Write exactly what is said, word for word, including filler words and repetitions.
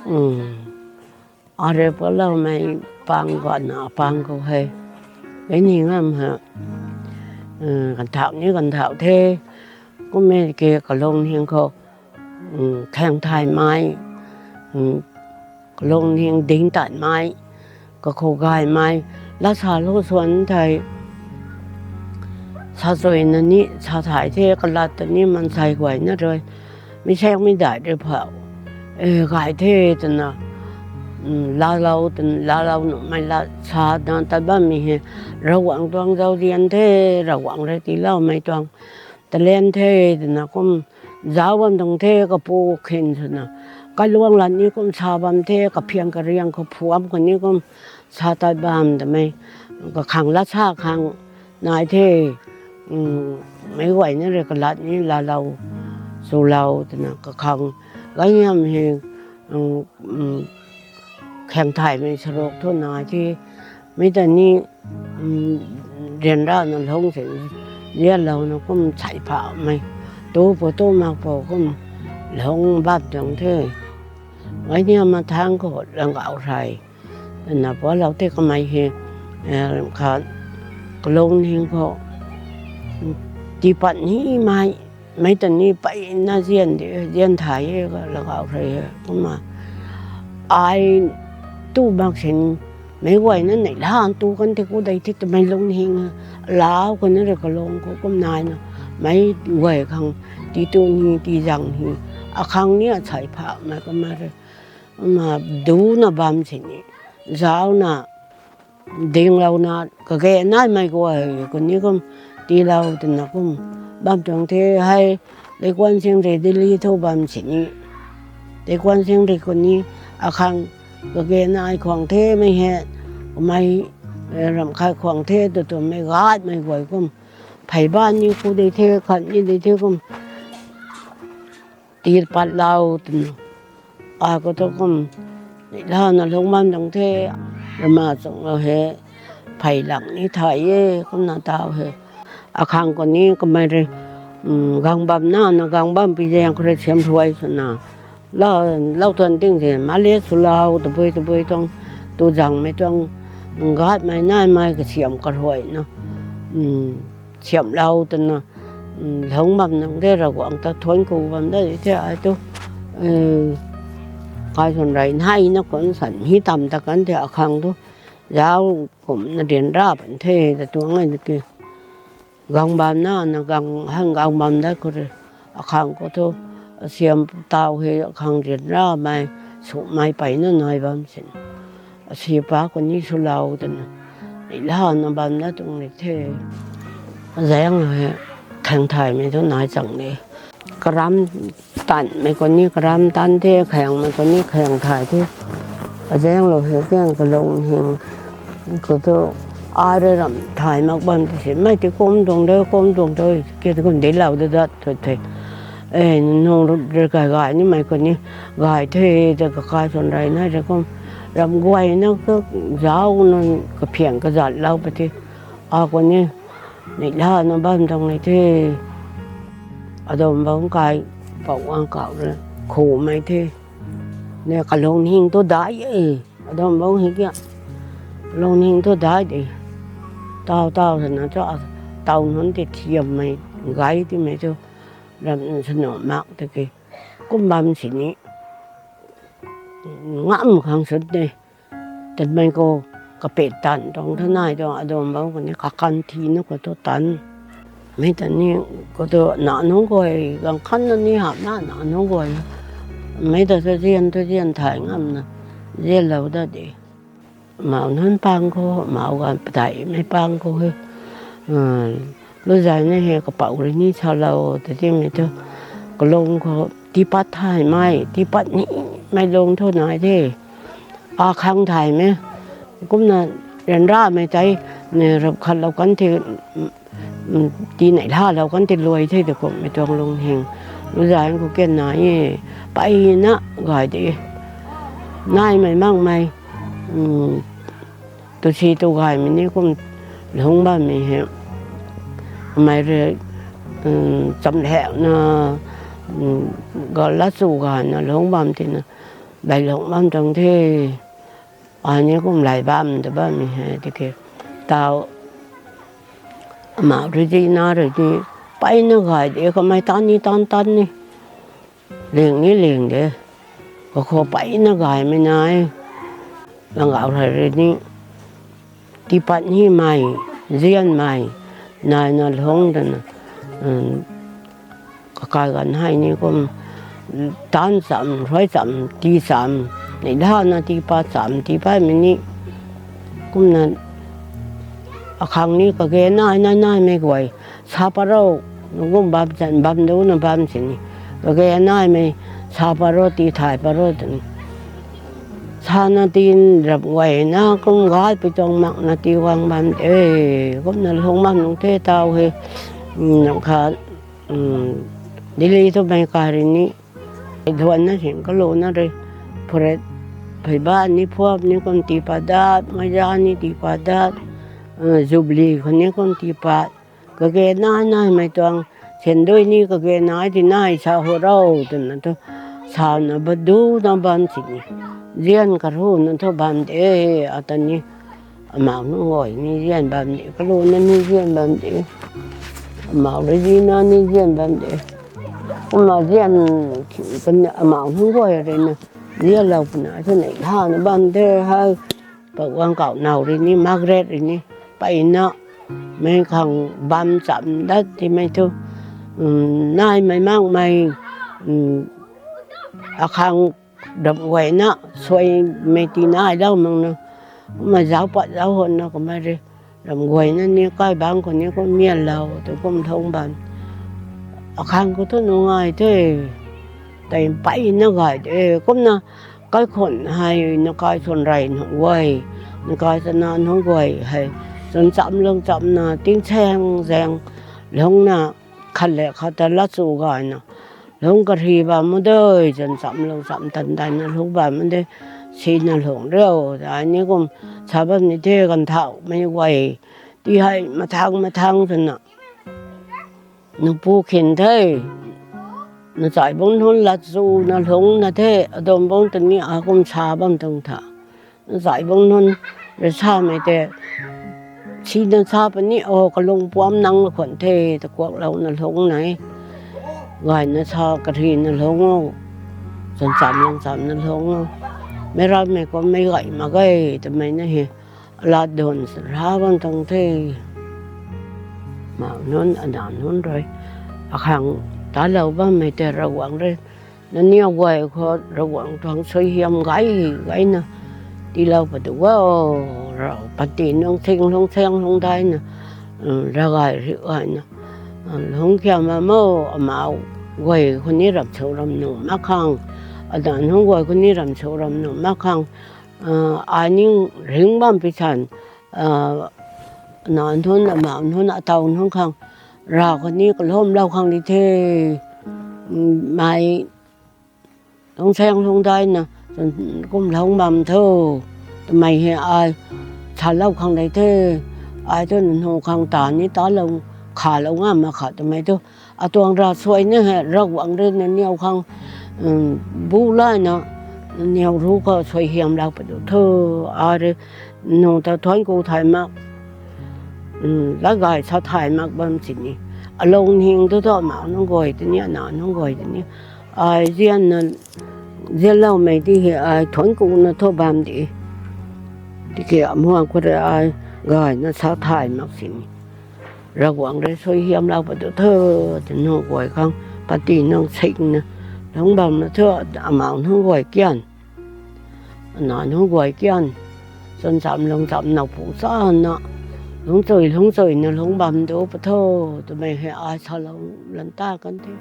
Are paloumei pang gana pang khou hei, kei ni ngam ha, kanthau ni kanthau the, kummei ke kalung hing khou, khaeng thaymei, kalung hing ding tanmei, kakhou gaymei, lat sa lou suan thei, sa chuina ni sa thay the, kalat ta ni mansei guayna rui, mi saekmei dai rui phou, e, gay the twna, laalou twna, laalou nuhmei lat sa dan tat bammei hei, Ravguangc tuang zauzian the, Ravguangc rui tiiloumei tuang talent the twna kum zauc bam tuang the, kapu khin swna, kailuang lat ni kum sa bam the, kaphiang kariang khou phuam khou ni kum sa tat bam twmei, kakhang lat sa khang nai the, meic guayna rui kalat ni laalou, chulou twna kakhang, gay niam hei, khaeng thaymei saruk thu nai the, mi ta ni, ryanrana lungc si, zianlouna kum chai phamei, tu pw tu mak pw kum lungc bam tuang the. Gay niam mathangc khou Ravguangc rui na paloumei tei kamei hei, kha, kalung hing khou, tiipat nimei, mei ta ni mpeyna zian di, zian thay e, Ravguangc rui kumna, ai tu mak sin, meic guayna neihla tu kan the, ku dei the twmei lungning, lau khou na rui kalung khou kum naina, meic guay khang, tii tu ni tii zang ni, akhang ni achai phamei kumna rui, kumna duna bam sini, zaucna, dinglouna, kage naimei guay khou ni kum, tiilou twna kum bam tuang the. Hei, Leikuan Singri Delhi thu bam sini, Leikuan Singri khou ni, akhang, kage nai khwang the mei hei, kamei, ramh khat khwang the tw twmei gaymei guay kum, phey ban ni ku dei the, khat ni dei the kum, tiipatlou twna, ai khou thu kum, neihlana lungc bam tuang the, rama chunglou hei, phey lang ni thay e, kumna taw hei. Akhang khou ni kamei rui, gang bam nana, gang bam pi zaeng khou rui siam ruai swna, lou, lou tuan ting se, male swlou, tabui tabui tuang, tu zangmei tuang, gaymei naimei kasiam karuaina, siamlou twna, lungc bam nang de, Ravguangc ta thuanc ku bam da the ai thu. Kaisuan rey naina khou san hi tam ta kan the akhang thu, zauc kumna ryanra pan the ta tuang e na ki. Gang bam nana, gang hang gang bam dat khou rui, akhang khou thu, siam taw hei akhang ryanramei, sumei peyna nai bam sin, asi pa khou ni swlou twna, neihlana bam dat tuang ni the. Azaeng hei, khaeng thaymei thu nai chang de. Karam tanmei khou ni karam tan the, khaengmei khou ni khaeng thay the. Azaenglou hei kiang kalung hing khou thu, ai rui ramh thay mak bam ti simei ti kum tuang de, kum tuang de, ki kum dilou da dat thu the. E, nung rui gay gay nimei khou ni gay the, ta kakai suan rey na rui kum, ramh guayna ka, zaucna kaphiang kazatlou pa the. A khou ni, neihlana bam tuang ni the. Adam bang kai, pou ang kau rui, khumei the. Ne kalung hing thu dai e, adam bang hei kia. Kalung hing thu dai de. Taw taw sana thu, taw nunc ti thiammei, gay timei thu, ram swna mak ta ki. Kum bam sini, ngam khang sut de. Tanmei khou, kapet tan tuang thu nai tuang, adam bang khou ni kakan thina khou thu tan. Mei ta ni khou thu na nunc guay, gang khanna ni hapna na nunc guay. Mei ta thu zian thu zian thay ngamna, zianlou da de. Mauh nunc pang khou, mauh ganv padaimei pang khou hei, luzai na hei kapou rui ni salou ta timei thu, kalung khou tiipat thaymei, tiipat nimei lung thu nai de. Akhang thaymei, kumna ryanramei tei, rap khatlou kan the, tii neihlalou kan the luai the ta kummei tuang lung hing. Luzai khou kian nai e, peyna gay de. Naimei makmei, tu si tu gaymei ni kum lungc bammei hei. Kamei rui, chamlhekna, gala chu gayna lungc bam tina, Bailung bam tuang the. Ai ni kum lay bam ta bammei hei tiki, tau, amau rui di na rui di, peyna gay de, kamei tan ni tan tan ni, ling ni ling de, kakhou peyna gaymei nai, langau rui ni, tiipat nimei, nzianmei, naina lungc twna, kakai ganv hei ni kum, taanc cham, rui cham, tii cham, neihla na tiipat cham, tiipatmei ni, kumna, akhang ni kage nai nai naimei guay, sa pat ro, kum bam chan bam duna bam sini, kage naimei, sa pat ro, tii thay pat ro twni, sana tii rap guayna kum gaypui tuang makna tii guang bam de, kumna lungc bam nung the tau hei, kha, Delhi twmei kai rui ni, duanna sin kaluna rui, phuret, pheiba ni phuap ni kum tiipat dat, meiza ni tiipat dat, Jubilee khou ni kum tiipat, kage nai naimei tuang, sandui ni kage nai ti nai sa hu ro twna thu, sana badu na bam sini, nzian karuna thu bam de, ata ni, amau nunc guay ni nzian bam de, kaluna ni nzian bam de, amau rui di na ni nzian bam de, kumna nzian, amau nunc guay rui na, nzianlou puna thu neihla na bam de hei, Paguang kau now rui ni, Margaret rui ni, peyna, mei khang bam cham dat timei thu, naimei makmei, akhang ramh guayna, suaimei tii nailou makna, kumna zauc pat zauc honna kamei rui, ramh guayna ni kai bangc khou ni kum mianlou tu kum lungc bam, akhang khou thu nungai the, tei peyna gay de, kumna, kaikhun hei nakai swan rey nunc guay, nakai chana nunc guay hei, chwn cham lung chamna tingsaeng zaeng, lungcna, khat le khat ta lat chu gayna, lungc kari bam ma de, chwn cham lung cham tan daina lungc bam ma de, sina lungc riu, ai ni kum, sa bam ni the, ganvthauhmei guay, ti hei mathang mathang twna, npu khin the, na chai bungc nunc lat chuna lungcna the, adum bungc ta ni akum sa bam tuang tha, na chai bungc nunc rui samei tei, sina sa puni o, kalung puam nang la khwan the, ta kuaklouna lungcna, gayna sa karina lungc o, chwn cham lung chamna lungc o, meic rammei kummei gay mak ge twmei na hei, alat dun ra bam tuang the. Amau nunc, anac nunc rui, akhang talou bammei tei Ravguangc rui, nangniw guay khou Ravguangc tuang suaihiam gay gayna tiilou padu o, Rav, panty nung thing lungc saeng lungc daina, ravgay ri gayna, lungc khiam bam o, amau guay khou ni ramh sw ram nuh mak khang, anac nunc guay khou ni ramh sw ram nuh mak khang, ai ni ringc bam pi san, anac nunc, amau nunc, ataw nunc khang, Rav khou ni kalumlou khang di the, mei lungc saeng lungc daina, kum lungc bam tho, twmei hei ai salou khang di the, ai thu nangniw khang ta ni talou, khalou ngam mak kha twmei thu, atuang ravsuaina hei Ravguangc rui nangniw khang, bu layna, nangniw ruc khou suaihiamlou padu tho, ai rui nangniw ta thuanc ku thay mak, latgay sa thay mak bam sini, alung ning thu thu amau nunc guay tei ni, anac nunc guay tei ni, ai zianna, zianloumei di hei ai thuanc kuna thu bam di, tiki amuang khou rui ai gayna sa thay mak sini, Ravguangc rui suaihiamlou padu tho, twna nunc guay khang, panty nung singna, lungc bam na thu, amau nunc guay kian, anac nunc guay kian, chwn cham lung chamna pu chana, lungc chui lungc chuina lungc bam du pa tho, twmei hei ai salou lan ta kan the.